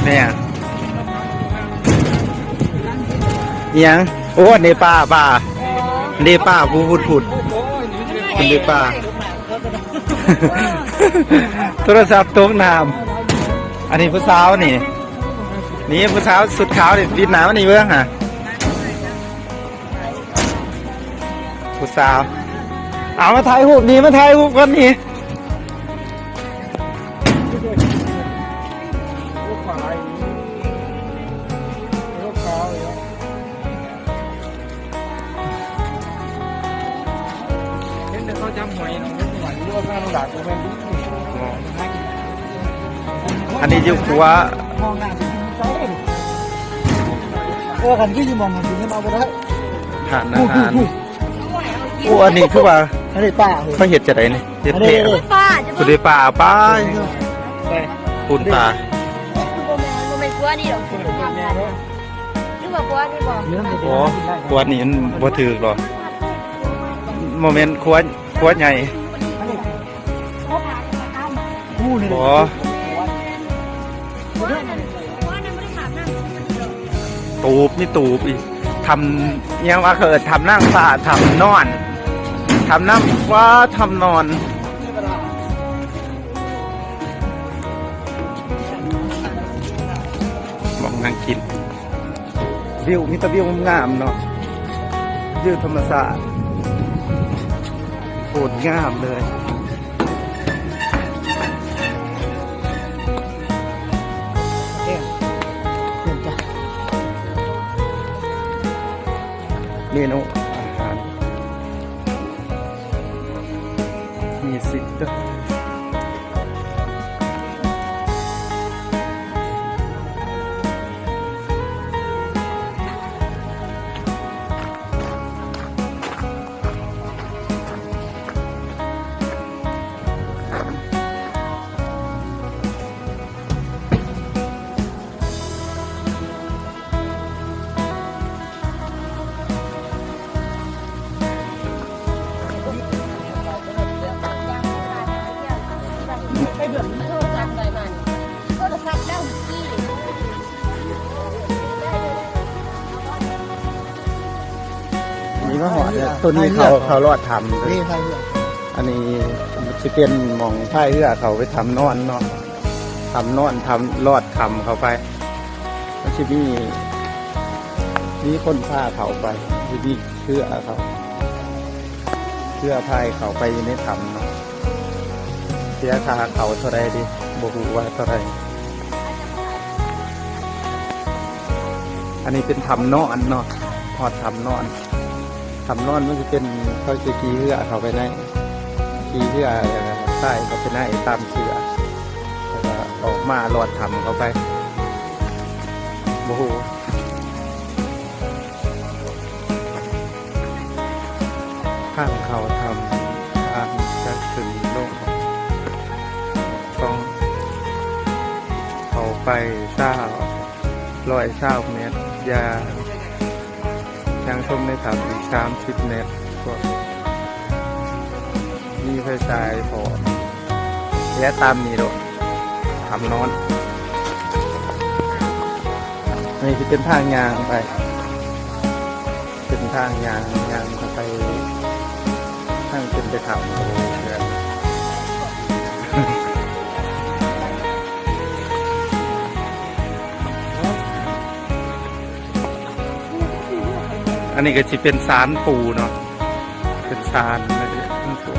ແມ່ນ ອີ່ຫຍັງ? ໂອ້ ອັນນີ້ປາ ປາ ອັນນີ້ປາ ຜູ້ພຸດໆ ອັນນີ້ປາ ໂທລະສັບຕົກນ້ຳ. ອັນນີ້ຜູ້ສາວນີ້ ນີ້ຜູ້ສາວຊຸດຂາວນີ້ ປິດໜ້າມານີ້ເບິ່ງຫາ ຜູ້ສາວ ເອົາມາຖ່າຍຮູບນີ້ ມາຖ່າຍຮູບກ່ອນນີ້. ອັນນີ້ຢູ່ຄົວ ເອີ ຄັນຢູ່ໝ່ອງນັ້ນຊິມາບໍ່ໄດ້ ຮ້ານອາຫານ. ໂອ້ ອັນນີ້ຄືວ່າ ອັນນີ້ປາ ເຂົາເຮັດຈັ່ງໃດນີ້? ເຮັດແທ້ ອັນນີ້ ປາ ພຸ້ນເດ້ປາ ປາ ພຸ້ນປາ ບໍ່ແມ່ນ ບໍ່ແມ່ນຄົວນີ້ດອກ ຫຼືວ່າຄົວນີ້ບໍ່? ບໍ່ ຄົວນີ້ມັນບໍ່ຖືກດອກ ບໍ່ແມ່ນຄົວ ຄົວໃຫຍ່ ບໍ່ ຕູບ ມີຕູບອີກ ຖ້ຳ ອີ່ຫຍັງວະ ເຂົາເອີ້ນຖ້ຳນາງຟ້າ ຖ້ຳນອນ ຖ້ຳນ້ຳ ວ້າ ຖ້ຳນອນ ໝ່ອງນັ່ງກິນ ວິວ ມີແຕ່ວິວງາມເນາະ ວິວທຳມະຊາດ ໂຄດງາມເລີຍ. ເມນູອາຫານ ມີສິບເດີ. ນີ້ມາຮອດແລ້ວ ໂຕນີ້ເຂົາ ເຂົາລອດຖ້ຳ ນີ້ພາຍເຮືອ ອັນນີ້ຊິເປັນໝ່ອງພາຍເຮືອເຂົ້າໄປຖ້ຳນອນເນາະ ຖ້ຳນອນ ຖ້ຳ ລອດຖ້ຳເຂົ້າໄປ ມັນຊິມີ ມີຄົນພາເຂົ້າໄປ ຊິມີເຮືອເຂົ້າ ເພື່ອພາຍເຂົ້າໄປຢູ່ໃນຖ້ຳເນາະ ເສຍຄ່າເຂົ້າເທົ່າໃດເດ ບໍ່ຮູ້ວ່າເທົ່າໃດ. ອັນນີ້ເປັນຖ້ຳນອນເນາະ ຮອດຖ້ຳນອນ ຖ້ຳນອນມັນຊິເປັນ ເຂົາຊິຂີ່ເຮືອເຂົ້າໄປໃນ ຂີ່ເຮືອ ແລ້ວກໍພາຍເຂົ້າໄປໃນຕາມເຊືອກ ແລ້ວກໍອອກມາລອດຖ້ຳເຂົ້າໄປ ບໍ່ຮູ້. ທາງເຂົ້າຖ້ຳ ທາງຈະຂຶ້ນລົງ ຕ້ອງເຂົ້າໄປຊາວ ຮ້ອຍຊາວແມັດ ຢ່າງ ຍ່າງຊົມໃນຖ້ຳອີກສາມສິບແມັດ ພວກ ມີໄຟສາຍພໍ ແລະ ຕາມນີ້ໂລດ ຖ້ຳນອນ. ອັນນີ້ຊິເປັນທາງຍ່າງໄປ ເປັນທາງຍ່າງ ຍ່າງເຂົ້າໄປ ທາງຂຶ້ນໄປຖ້ຳ. ອັນນີ້ກໍຊິເປັນສານປູເນາະ ເປັນສານ ແລ້ວກໍມີພວກ